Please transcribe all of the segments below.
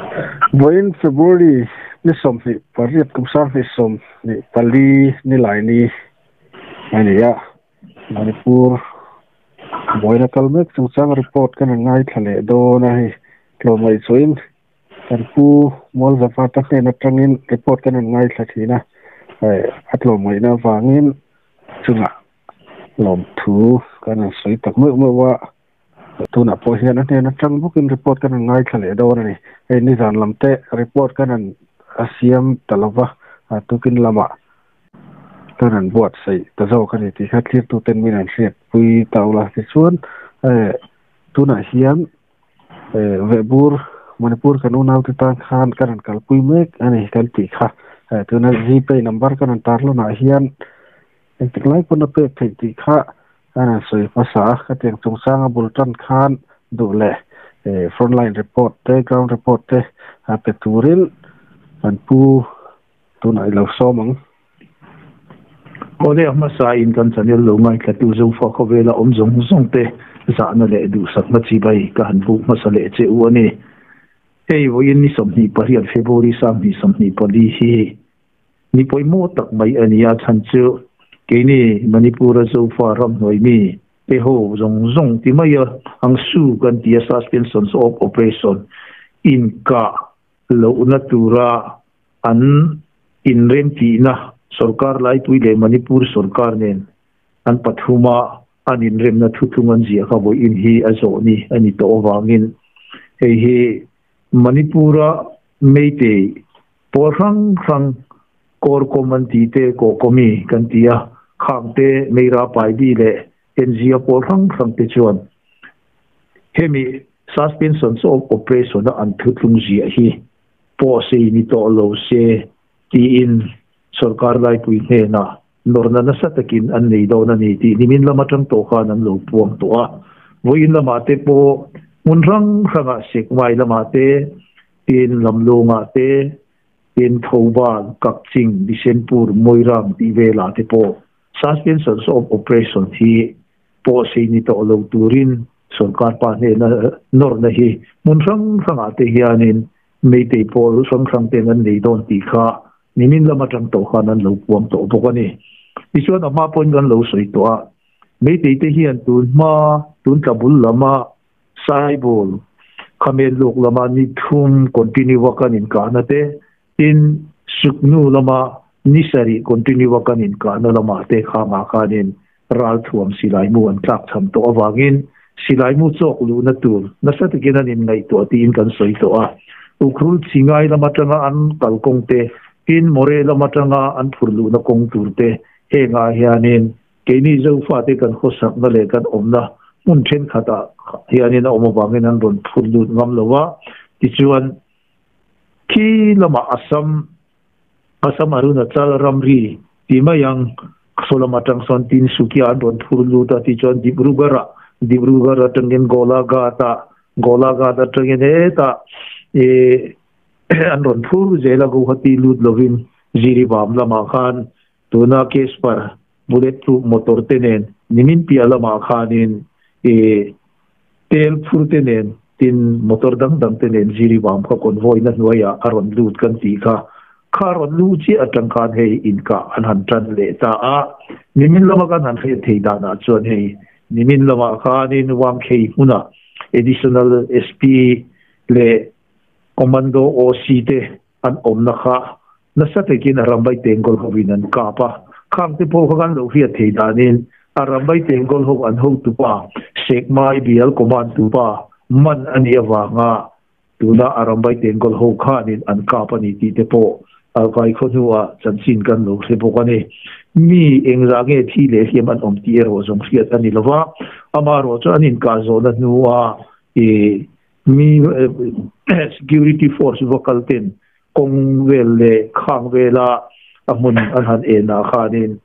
Vawiin February ni 28 kum 2024 Nilaini a ni a, Manipur buaina kal mek chungchang report kan rawn ngaithla leh dawn a hei tlawmngaih chuahin kan pu Mualzavata hnen atangin report kan rawn ngaithla thin a, a tlawmngaihna avangin chungah lawmthu kan rawn sawi tak meuh meuh a. Tunah pawh hian a hnen atang bawkin report kan rawn ngaithla leh dawn a ni. Hei nizan lam te report kan rawn a siam ta lova, tukin lamah kan rawn buatsaih ta zawk a ni tih kha thlirtuten min an hriatpui ta ula. Tichuan tunah hian Vehbur Manipur kan unaute tan khan kan rawn kalpui mek a ni kan tih kha. Tuna Gpay number kan rawn tarlanah hian engtik lai pawn a pek theih tih kha A rawn sawi hmasa a, khatiang chungchanga bul tan khan duh leh frontline report te, ground report te pe turin kan pu tunah i lo sawm ang. Awle, a hmasa in kan channel lo ngaithlatu Zofa khawvela awm zawng zawng te zahna leh duhsakna chibai ka han buk hmasa leh che u a ni. Hei vawiin ni 28 February 2024 hi Ni pawimawh tak mai a ni a, chhan chu keini Manipur-a Zofa ramhnuai mi te ho zawng zawng ti mai a, ang su kan ti a, suspensions of operation inkah lohna tura an inremtihna sorkar laipui leh Manipur sorkar nen an pathuma an inremna thuthlung an ziah kha vawiin hi a zawh ni a ni tawh avangin hei hi Manipur-a Meitei pawl hrang hrang kawr kawm an tih te kawh kawmi kan ti a, khang te Meira Paibi leh NGO pawl hrang hrang te chuan hemi suspension of operation a an thutlung ziah hi pawh sei ni tawh lo se tiin sorkar laipui hnenah nawrna nasa takin an nei dawn a ni tih nimin lam atang tawh khan an lo puang tawh a. Vawiin lamah te pawh hmun hrang hrangah Sekmai lamah te, Tin Lamlungah te, Tin Thoban, Kakching, Bisenpur, Moirang tih velah te pawh suspension of operation hi pawh sei ni tawh lo turin sorkar pa hnena nawrna hi hmun hrang hrangah te hianin Meitei pawl hrang hrang ten an nei dawn tih kha nimin lam atang tawh khan an lo puang tawh bawk a ni. Tichuan a hma pawhin kan lo sawi tawh a, Meitei te hian tun hma tun tla bul lama Saibul Khamen luk lama ni thum continue a kan inkahna te, tin Suknu lama ni sarih continue a kan inkahna lamah te khangah khanin ralthuam silaimu an tlak cham tawh avangin silaimu chawk luhna tur nasa takin an inngaihtuah tiin kan sawi tawh a. Ukhrul Chingai lam atanga an kalkawng te, tin Moreh lam atanga an phur luhna kawng tur te hengah hianin keini Zofate kan khawsakna leh kan awmna hmun thenkhatah hianin a awm avangin an rawn phur lut ngam lo a. Tichuan, khi lamah Assam Assam Arunachal ramri ti mai ang, saw lam atang sawn Tinsukia an rawn phur lut a tichuan Dibrugarh ah, Dibrugarh atangin Golaghat ah, Golaghat atangin hetah ih an rawn phur zel a Guwahati lut lovin Jiribam lamah khan tuna Casper bullet proof motor te nen nimin piah lamah khanin ih tel phur te nen tin motor dang dang te nen Jiribam kha convoy na hnuaiah a rawn lut kan tih kha kha rawn lu chiah atang khan hei inkah an han tan leh ta a, nimin lama kan han hriat thei danah chuan hei nimin lamah khanin Wangkhei hmunah Additional SP leh Commando OC te an awmna kha nasa takin a rambai tengkawl hovin an kap a, khang te pawh kha kan lo hriat thei danin a rambai tengkawl ho an hotupa Sekmai bial command tupa man a nih avanga tuna a rambai tengkawl ho khanin an kap a ni tih te pawh Alkai khaw hnuah chanchin kan lo hre bawk a ni. Mi engzah nge thi leh hliam an awm tih erawh zawng hriat a ni lova, amaherawh chu an inkah zawhna hnuah ih Mi security force va kal ten kawng vel leh khang vela a hmun an han en ah khanin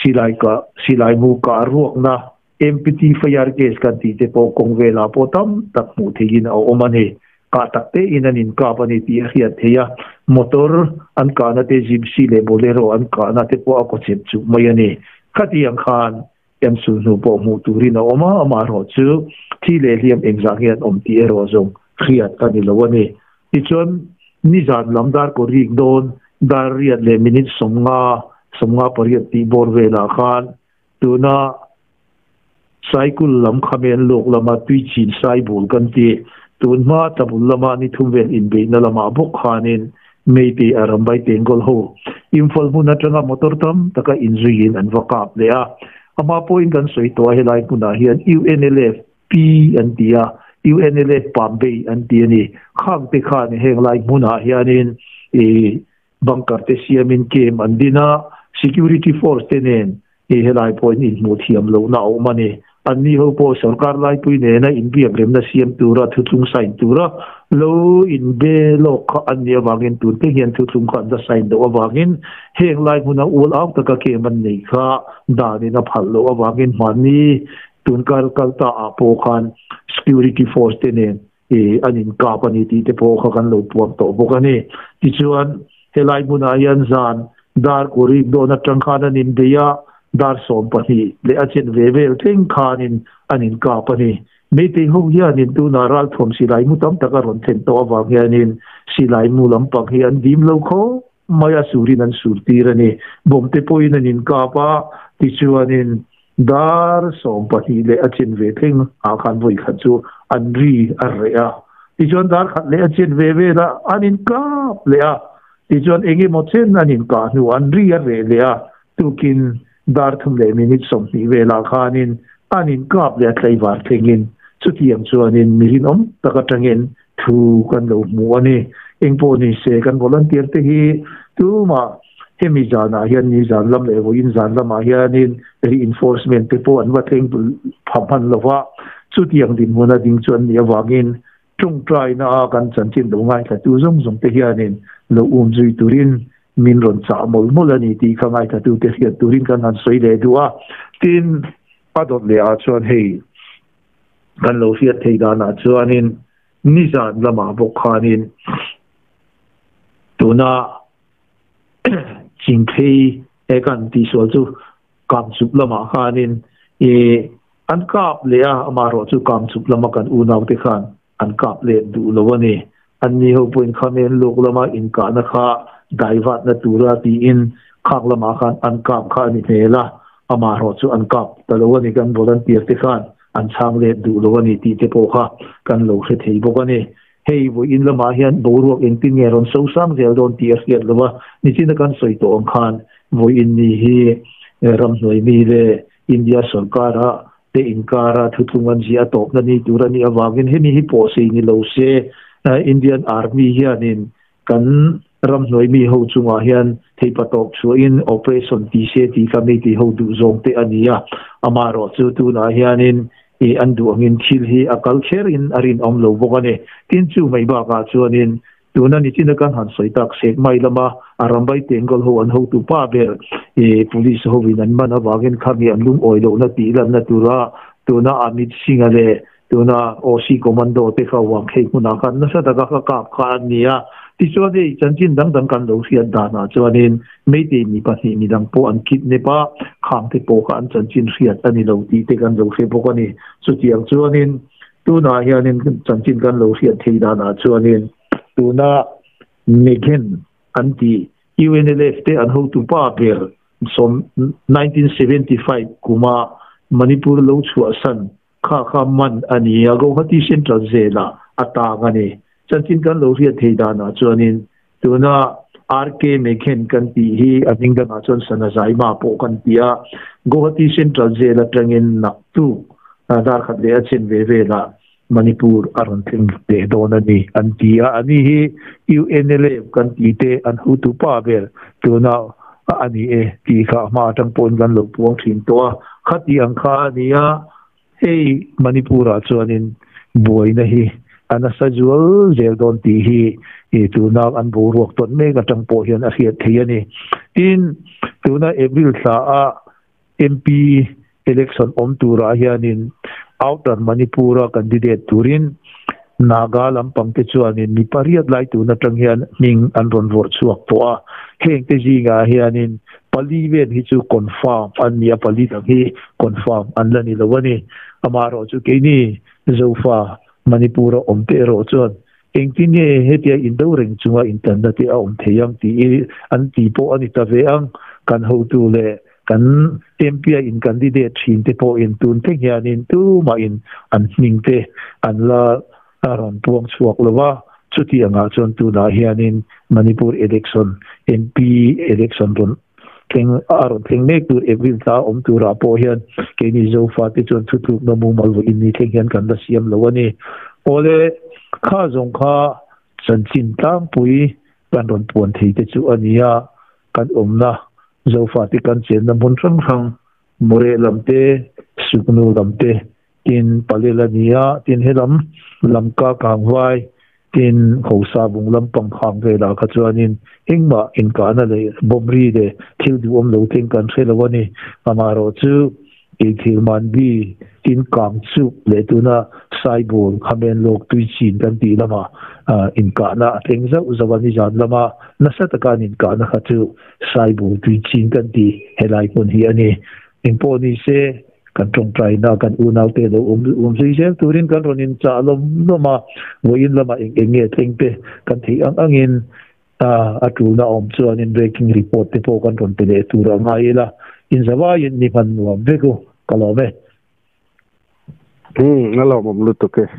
silai kah silai mu kah ruakna empty fire case kan tih te pawh kawng velah pawh tam tak hmuh theihin a awm a ni. Kah tak te in an inkap a ni tih a hriat theih a, motor an kahna te gypsy leh bolero an kahna te pawh a kawchep chuh mai a ni. Khatiang khan Em sulhnu pawh hmuh turin a awm a, amaherawh chu thi leh hliam engzah nge an awm tih erawh zawng hriat a ni lo a ni. Tichuan nizan lam dar kaw rik dawn dar riat leh minute 50, 58 tih bawr velah khan tuna Saikul lam khamen lawk lama tui chin saibul kan ti. Tun hma tlabul lama ni thum vel inbeihna lamah bawk khanin Meitei a rambai tengkawl ho Imphal hmun atanga motor tam taka inzuiin an va kap leh a. Amah pawhin kan sawi tawh a helai hmunah hian UNLF P an ti a, UNLF Pambei an ti a ni. Khang te khan heng lai hmunah hianin i Bunker te siamin camp an din a, security force te nen hei helai pawhin inhmuh thiam lohna a awm a ni. Anni ho pawh sorkar laipui nena inbiak remna siam tura thuthlung sign tura lo inbe lawk kha an nih avangin tun thleng hian thuthlung kha an la sign loh avangin heng lai hmuna ual au taka camp an nei kha danin a phalh loh avangin hmanni tun kal kal ta ah pawh khan security force te nen I an inkap a ni tih te pawh kha kan lo puang tawh bawk a ni. Tichuan, helai hmunah hian zan dar kurik dawn atang khan an inbei a, dar 12 leh a chen ve vel thleng khanin an inkap a ni. Meitei ho hianin tunah ralthuam silai mu tam tak a rawn thlen tawh avang hianin silai mu lampang hi an dim lo khawp mai a, surin an sur tir a ni. Bawm te pawhin an inkap a, tichuanin Dar 12 leh a chen ve thleng ah khan vawi khat chu an ri a reh a, tichuan dar khat leh a chen ve vel a an inkap leh a, tichuan eng emaw chen an inkah hnu an ri a reh leh a, tukin dar 3 leh minute 20 velah khanin an inkap leh a tlaivar thlengin chutiang chuanin mi rinawm tak atangin thu kan lo hmu a ni. Engpawh ni se kan volunteer te hi tumah Hemi zanah hian ni zan lam leh vawiin zan lamah hianin reinforcement te pawh an va thleng pha hman lo va, chutiang dinhmuna ding chu an nih avangin tawngtaina a kan chanchin lo ngaithlatu zawng zawng te hianin lo um zui turin min rawn chah mawlh mawlh a ni tih kha ngaithlatute hriat turin kan han sawi leh duh a. Tin, a dawt leh ah chuan hei kan lo hriat theih danah chuanin nizan lamah bawk khanin tuna Chingphei he kan tihsual chu Kamchup lamah khanin i an kap leh a, amaherawh chu Kamchup lama kan unaute khan an kap leh duh lo a ni. Anni ho pawhin Khamen lawk lama inkahna kha daivatna tura tiin khak lamah khan an kap kha a ni hmel a, amaherawh chu an kap ta lo a ni, kan volunteer te khan an chhang leh duh lo a ni tih te pawh kha kan lo hre thei bawk a ni. Hei vawiin lamah hian boruak engtin nge rawn so sang zel dawn tih a hriat lo a, nichina kan sawi tawh ang khan vawiin ni hi ramhnuai mi leh India sorkara te inkara thuthlung an ziah a tawpna ni tur a nih avangin hemi hi pawhsei ni lo se Indian Army hianin kan ramhnuai mi ho chungah hian theipa tawp chhuahin operation ti se tih kha meitei ho duh zawng te a ni a, amaherawh chu tunah hianin I an duh angin thil hi a kal kherin a rinawm lo bawk a ni. Tin, chu mai bakah chuanin tuna nichina kan han sawi tak sek mai lama a rambai Tenggol ho an hotu pa ber i police hovin an man avangin khami an lungawi lohna tih lanna tura tuna Amit Singh-a leh tuna OC Commando te kha Wangkhei hmunah khan nasa taka ka kap kha an ni a. Tichuan hei chanchin dang dang kan lo hriat danah chuanin Meitei mi pahnih midang pawh an kidnap a, khang te pawh kha an chanchin hriat a ni lo tih te kan lo hre bawk a ni. Chutiang chuanin tunah hianin chanchin kan lo hriat thei danah chuanin tuna Meghen an tih UNLF te an hotu pa ber 1975 kuma Manipur lo chhuahsan kha kha man a ni a, Guwahati Central Jail-ah a tang a ni. Chanchin kan lo hriat thei danah chuanin tuna RK Meghen kan tih hi a hming dangah chuan Sana Zaima pawh kan ti a, Guwahati Central Jail atangin naktuk dar khat leh a chen ve velah Manipur a rawn thleng leh dawn a ni an ti a. Ani hi UNLF kan tih te an hotu pa ber tuna a ni e tih kha hma atang pawhin kan lo puang thin tawh a. Khati ang kha a ni a, hei Manipur-ah chuanin buaina hi a nasa zual zel dawn tih hi tuna an boruak tawn mek atang pawh hian a hriat theih a ni. Tin, tuna April thla a MP election awm turah hianin Outer Manipur-a candidate turin Naga lampang te chuanin mi pariat lai tun atang hian hming an rawn vawrh chhuak tawh a. Heng te zingah hianin pali vel hi chu confirm an ni a, pali dang hi confirm an la ni lo a ni. Amaherawhchu keini Zofa Manipur-a awm te erawh chuan. Engtin nge hetia indo reng chunga intlanna te a awm thei ang tih hi an ti pawh a ni ta ve ang. Kan hotu leh kan MP a in candidate thin te pawhin tun thleng hianin tumahin an hming te an la rawn puang chhuak lo va. Chuti angah chuan tunah hianin Manipur election, MP election rawn thleng a rawn thleng mek tur April thla awm turah pawh hian keini Zofate chuan thutlukna mumal vawiin ni thleng hian kan la siam lo a ni. Awle, kha zawng kha chanchin tlangpui kan rawn puan thei te chu a ni a, kan awmna Zofate kan chenna hmun hrang hrang Mawreh lam te, Suknu lam te, Tin, Palel a ni a, tin helam Lamka Kangvai, tin Hosa vung lampang khang velah kha chuanin engmah inkahna leh bomb ri leh thil duhawm lo thleng kan hre lo a ni. Amaherawh chu keithil manbi, tin kang chuk leh tuna Saibul, Khamen lawk tui chin kan tih lamah inkahna a thleng zauh zauh a, nizan lama nasa taka an inkahna kha chu Saibul tui chin kan tih helai hmun hi a ni. Engpawh ni se, Kan tawngtaina kan unaute lo awm zui zel turin kan rawn inchah lawm lawm a, vawiin lamah eng eng nge thleng te kan theih ang angin a tulna awm chuanin breaking report te pawh kan rawn pe leh tur a ngai ila, inzavaiin ni hman nuam vek u, ka lawm e. Umm, a lawmawm lutuk e.